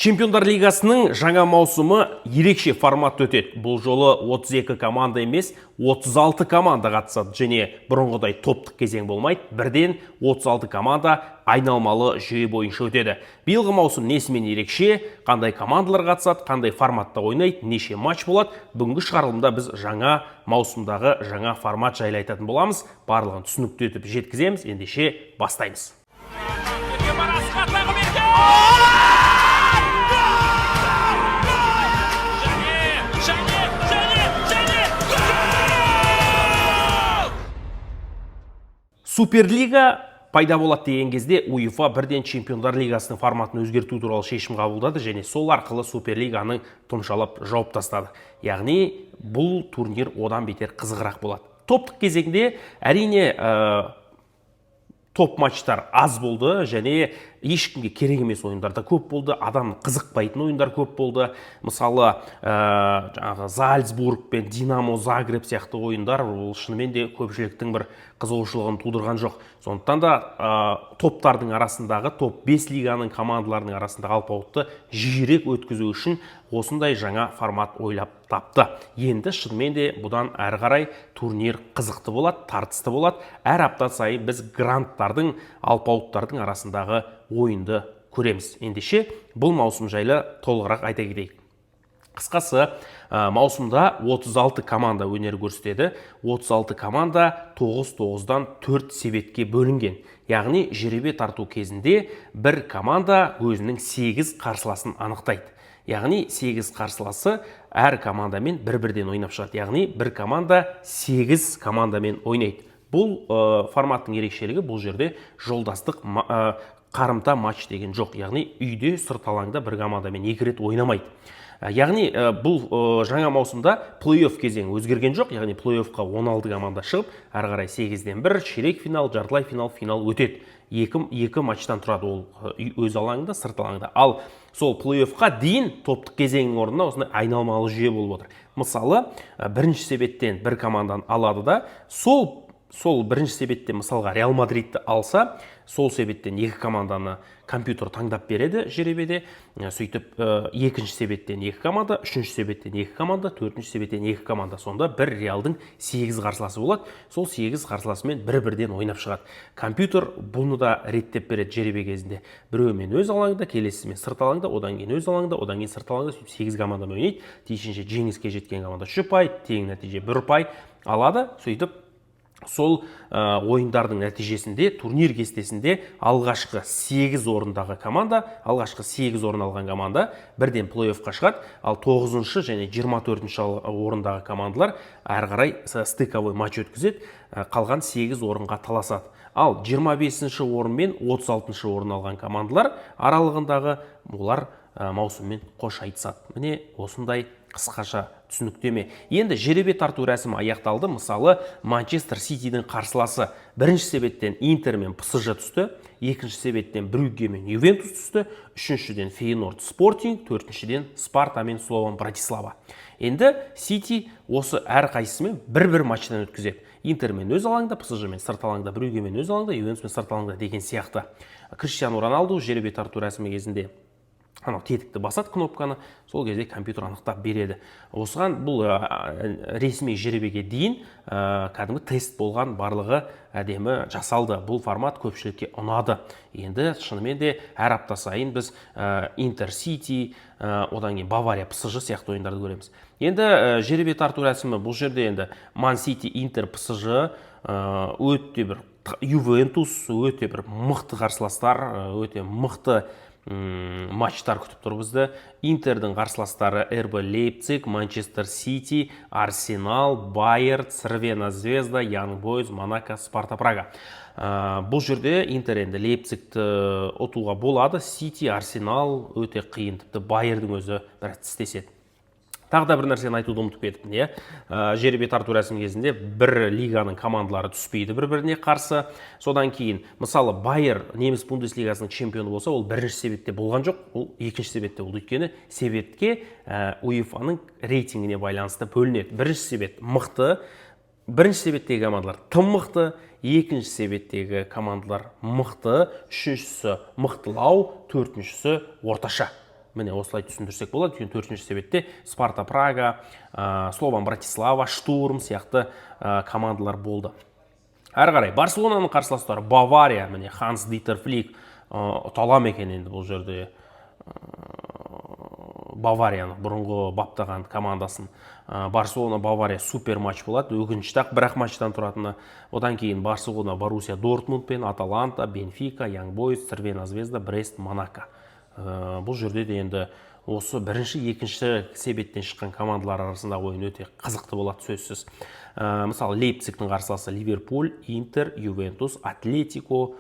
Чемпиондар лигасының жаңа маусымы ерекше форматта өтеді. Бұл жолы 32 команда емес, 36 команда қатысады және бұрынғыдай топтық кезең болмайды. Бірден 36 команда айналмалы жүйе бойынша өтеді. Биылғы маусым несімен ерекше, қандай командалар қатысады, қандай форматта ойнайды, неше матч болады? Бүгінгі шығарылымда біз жаңа маусымдағы жаңа формат жайлы айтатын боламыз. Барлығын түсінікті етіп жеткіземіз. Ендеше бастаймыз. Асхат Тағыберген! Және, және, және, және гол! Суперлига пайда болады деген кезде УЕФА бірден Чемпиондар лигасының форматын өзгерту туралы шешім қабылдады және сол арқылы Суперлиганың тұмшалап жауып тастады. Яғни бұл турнир одан бетер қызығырақ болады. Топтық кезеңде әрине топ матчтар аз болды және ешкімге керек емес ойындар да көп болды, адам қызықпайтын ойындар көп болды. Мысалы, жаңағы Зальцбург пен Динамо Загреб сияқты ойындар, ол шынымен де көпшіліктің бір қызығушылығын тудырған жоқ. Сондықтан да топтардың арасындағы, топ 5 лиганың командаларының арасындағы алпауытты жиірек өткізу үшін осындай жаңа формат ойлап тапты. Енді шынымен де бұдан әрі қарай турнир қызықты болады, тартысты болады. Әр апта сайын біз грандтардың, алпауыттардың арасындағы ойынды көреміз. Ендеше бұл маусым жайлы толығырақ айта кетейік. Қысқасы, маусымда 36 команда өнер көрсетеді. 36 команда 9-9-дан 4 себетке бөлінген. Яғни жеребе тарту кезінде бір команда өзінің 8 қарсыласын анықтайды. Яғни 8 қарсыласы әр командамен бір-бірден ойнап шығады. Яғни бір команда 8 командамен ойнайды. Бұл форматтың ерекшелігі: бұл жерде жолдастық қарымта матч деген жоқ. Яғни үйде, сырт алаңда бір командамен екі рет ойнамайды. Яғни бұл жаңа маусымда плей-офф кезеңі өзгерген жоқ. Яғни плей-оффқа 16 команда шығып, әрі қарай 8-ден 1 ширек финал, жартылай финал, финал өтеді. Екі матчтан тұрады ол, өз алаңында, сырт алаңда. Ал сол плей-оффқа дейін топтық кезеңнің орнына осындай айналмалы жүйе болып отыр. Мысалы, бірінші себеттен бір команданы алады да, сол бірінші себетте, мысалға, Реал Мадридті алса, сол себеттен екі команданы компьютер таңдап береді жеребеде. Сөйтіп, екінші себеттен екі команда, үшінші себеттен екі команда, төртінші себеттен екі команда. Сонда бір Реалдың сегіз қарсыласы болады. Сол сегіз қарсыласымен бір бірден ойнап шығады. Компьютер бұны да реттеп береді жеребе кезінде: біреуімен өз алаңында, келесімен сырт алаңда, одан кейін өз алаңда, одан кейін сырт алаңда. Сөйтіп сегіз командамен ойнайды. Тиісінше жеңіске жеткен команда үш ұпай, тең нәтиже бір ұпай алады. Сөйтіп сол ойындардың нәтижесінде турнир кестесінде алғашқы 8 орындағы команда, алғашқы 8 орын алған команда бірден плей-оффқа шығады. Ал 9 және 24 орындағы командалар әрі қарай стыковой матч өткізеді, қалған 8 орынға таласады. Ал 25 орын мен 36 орын алған командалар аралығындағы олар маусыммен қош айтысады. Міне, осындай қысқаша түсініктеме. Енді жеребе тарту рәсімі аяқталды. Мысалы, Манчестер Ситидің қарсыласы бірінші себеттен Интер мен ПСЖ түсті, екінші себеттен Брюгге мен Ювентус түсті, үшіншіден Фейнорд, Спортинг, төртіншіден Спарта мен Слован Братислава. Енді Сити осы әрқайсысымен бір-бір матчтан өткізеді: Интермен өз алаңда, ПСЖ мен сырт алаңда, Брюггемен өз алаңда, Ювентуспен сырт алаңда деген сияқты. Криштиану Роналду жеребе тарту рәсімі кезінде анау тетікті басады, кнопканы, сол кезде компьютер анықтап береді. Осыған бұл ресми жеребеге дейін кәдімгі тест болған, барлығы әдемі жасалды. Бұл формат көпшілікке ұнады. Енді шынымен де әр апта сайын біз Интер Сити, одан кейін Бавария ПСЖ сияқты ойындарды көреміз. Енді жеребе тарту рәсімі бұл жерде енді Ман Сити, Интер, ПСЖ, өте бір Ювентус, өте бір мықты қарсыластар, өте мықты матчтар күтіп тұр бізді. Интердің қарсыластары: РБ Лейпциг, Манчестер Сити, Арсенал, Байер, Црвена Звезда, Янг Бойз, Монако, Спарта Прага. Бұл жерде Интер енді Лейпцигті ұтуға болады, Сити, Арсенал өте қиын, тіпті Байердің өзі біраз тістеседі. Тағы да бір нәрсені айтуды ұмытып кетіппін, иә. Жеребе тарту рәсімі кезінде бір лиганың командалары түспейді бір біріне қарсы. Содан кейін, мысалы, Байер неміс Бундеслигасының чемпионы болса, ол бірінші себетте болған жоқ, ол екінші себетте болды. Өйткені себетке УЕФА-ның рейтингіне байланысты бөлінеді. Бірінші себет мықты, бірінші себеттегі командалар тым мықты, екінші себеттегі командалар мықты, үшіншісі мықтылау, төртіншісі орташа. Міне, осылай түсіндірсек болады, өйткені төртінші себетте Спарта Прага, Слован Братислава, Штурм сияқты командалар болды. Әрі қарай Барселонаның қарсыластары Бавария. Міне, Ханс Дитер Флик ұта ала ма екен енді бұл жерде Баварияны, бұрынғы баптаған командасын? Барселона Бавария супер матч болады, өкінішті ақ бір ақ матчтан тұратыны. Одан кейін Барселона Боруссия Дортмундпен, Аталанта, Бенфика, Янг Бойз, Црвена Звезда, Брест, Монако. Бұл жерде де енді осы бірінші, екінші себеттен шыққан командалар арасындағы ойын өте қызықты болады сөзсіз. Мысалы, Лейпцигтің қарсыласы Ливерпуль, Интер, Ювентус, Атлетико,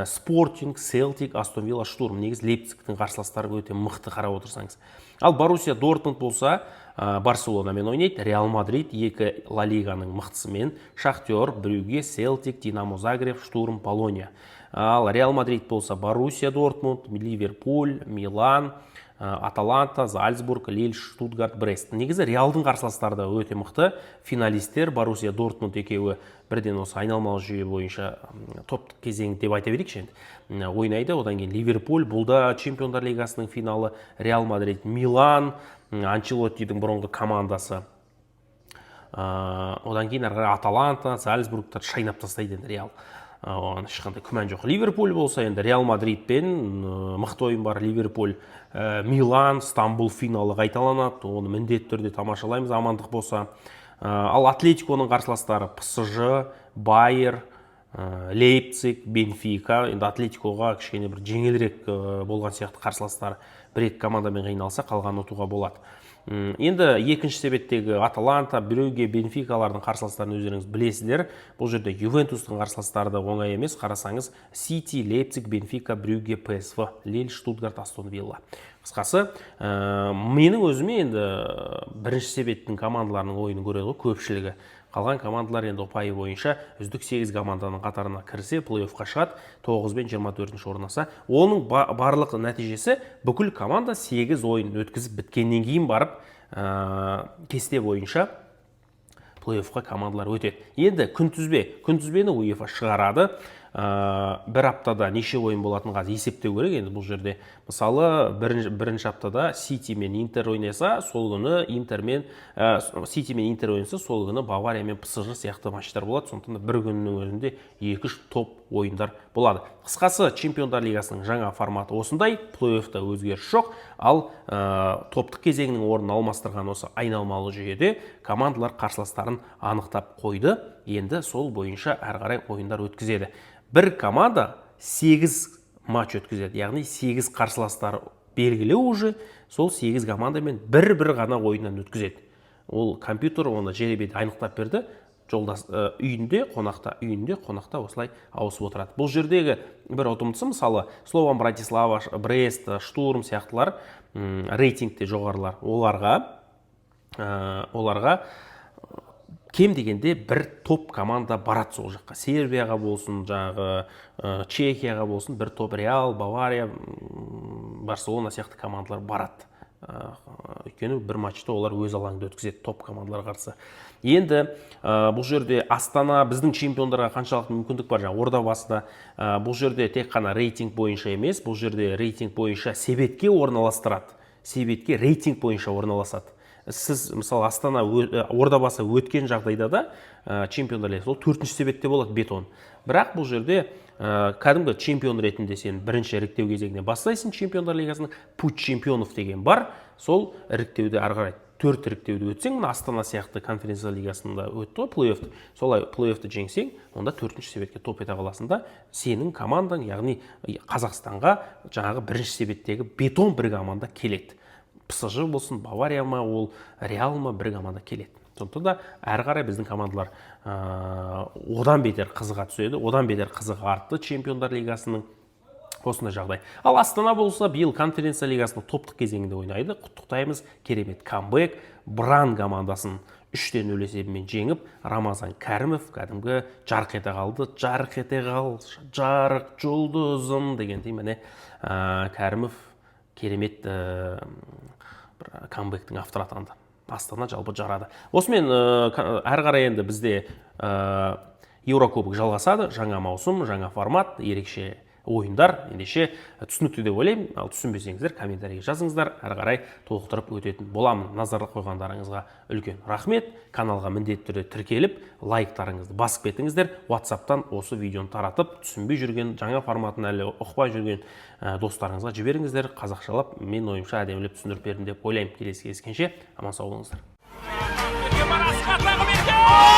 Спортинг, Селтик, Астон Вилла, Штурм. Негізі Лейпцигтің қарсыластары өте мықты, қарап отырсаңыз. Ал Боруссия Дортмунд болса, Барселонамен ойнайды, Реал Мадрид екі Ла Лиганың мықтысымен, Шахтер, Брюге, Селтик, Динамо Загреб, Штурм, Болонья. Ал Реал Мадрид болса, Боруссия Дортмунд, Ливерпуль, Милан, Аталанта, Зальцбург, Лиль, Штутгарт, Брест. Негізі Реалдың қарсыластары да өте мықты. Финалистер Боруссия Дортмунд екеуі бірден осы айналмалы жүйе бойынша, топтық кезең деп айта берейікші енді, ойнайды. Одан кейін Ливерпуль, бұл да Чемпиондар лигасының финалы, Реал Мадрид, Милан, Анчелоттидің бұрынғы командасы. Одан кейін әрі қарай Аталанта, Зальцбургтар шайнап тастайды енді Реал. Оған ешқандай күмән жоқ. Ливерпуль болса, енді Реал Мадридпен мықты ойын бар. Ливерпуль, Милан, Стамбул финалы қайталанады. Оны міндетті түрде тамашалаймыз, амандық болса. Ал Атлетиконың қарсыластары ПСЖ, Байер, Лейпциг, Бенфика. Енді Атлетикоға кішкене бір жеңілірек болған сияқты қарсыластар. Бір екі командамен қиналса, қалғанын ұтуға болады. Енді екінші себеттегі Аталанта, Брюге, Бенфикалардың қарсыластарын өздеріңіз білесіздер. Бұл жерде Ювентустың қарсыластары да оңай емес. Қарасаңыз, Сити, Лейпциг, Бенфика, Брюге, ПСВ, Лиль, Штутгарт, Астон Вилла. Қысқасы, менің өзіме енді бірінші себеттің командаларының ойынын көреді ғой көпшілігі. Қалған командалар енді ұпайы бойынша үздік 8 команданың қатарына кірсе, плей-оффқа шығады, 9 бен 24 орналаса. Оның барлық нәтижесі бүкіл команда 8 ойын өткізіп біткеннен кейін барып, кесте бойынша плей-оффқа командалар өтеді. Енді күнтізбе, күнтізбені УЕФА шығарады. Бір аптада неше ойын болатынын қазір есептеу керек. Енді бұл жерде, мысалы, бірінші аптада Сити мен Интер ойнаса, сол күні Интер мен Сити мен Интер ойнаса, сол күні Бавария мен ПСЖ сияқты матчтар болады. Сондықтан да бір күннің өзінде екі үш топ ойындар болады. Қысқасы, Чемпиондар лигасының жаңа форматы осындай, плей-оффта өзгеріс жоқ, ал топтық кезеңнің орнын алмастырған осы айналмалы жүйеде командалар қарсыластарын анықтап қойды. Енді сол бойынша әрі қарай ойындар өткізеді. Бір команда 8 матч өткізеді, яғни 8 қарсыластар белгілі уже, сол 8 командамен бір-бір ғана ойыннан өткізеді. Ол компьютер оны жеребеде анықтап берді. Жолдас үйінде қонақта, үйінде қонақта, осылай ауысып отырады. Бұл жердегі бір ұтымдысы, мысалы, Слован Братислава, Брест, Штурм сияқтылар, рейтингте жоғарылар, оларға кем дегенде бір топ команда барады сол жаққа. Сербияға болсын, жаңағы Чехияға болсын, бір топ Реал, Бавария, Барселона сияқты командалар барады. Өйткені бір матчты олар өз алаңында өткізеді топ командаларға қарсы. Енді бұл жерде Астана, біздің чемпиондарға қаншалықты мүмкіндік бар? Жаңағы Ордабасыда бұл жерде тек қана рейтинг бойынша емес, бұл жерде рейтинг бойынша себетке орналастырады, себетке рейтинг бойынша орналасады. Сіз, мысалы, Астана Ордабасы өткен жағдайда да, Чемпиондар лигасы ол төртінші себетте болады, бетон. Бірақ бұл жерде кәдімгі чемпион ретінде сен бірінші іріктеу кезеңінен бастайсың. Чемпиондар лигасының путь чемпионов деген бар, сол іріктеуді ары қарай төрт іріктеуді өтсең, мына Астана сияқты Конференция лигасында өтті ғой плей-оффты, солай плей-оффты жеңсең, онда төртінші себетке топ ете қаласың да, сенің командаң, яғни Қазақстанға жаңағы бірінші себеттегі бетон бір команда келеді. ПСЖ болсын, Бавария ма, ол Реал ма, бір команда келеді. Сондықтан да әрі қарай біздің командалар одан бетер қызыға түседі, одан бетер қызығы артты Чемпиондар лигасының. Осындай жағдай. Ал Астана болса, биыл Конференция лигасының топтық кезеңінде ойнайды. Құттықтаймыз, керемет камбэк. Бран командасын 3-0 есебімен жеңіп, Рамазан Кәрімов кәдімгі жарқ ете қалды. Жарқ ете қал, жарық жұлдызым дегендей, міне, Кәрімов керемет бір камбэктің авторы атанды. Астана жалпы жарады осымен. Әрі қарай енді бізде Еурокубок жалғасады, жаңа маусым, жаңа формат, ерекше. Ойындар ендеше түсінікті деп ойлаймын. Ал түсінбесеңіздер, комментарийге жазыңыздар, әрі қарай толықтырып өтетін боламын. Назар қойғандарыңызға үлкен рахмет. Каналға міндетті түрде тіркеліп, лайктарыңызды басып кетіңіздер. WhatsAppтан осы видеоны таратып, түсінбей жүрген, жаңа форматын әлі ұқпай жүрген достарыңызға жіберіңіздер. Қазақшалап, мен ойымша, әдемілеп түсіндіріп бердім деп ойлаймын. Келесі кездескенше аман сау болыңыздар. Берген бар, Асхат, тағы Берген!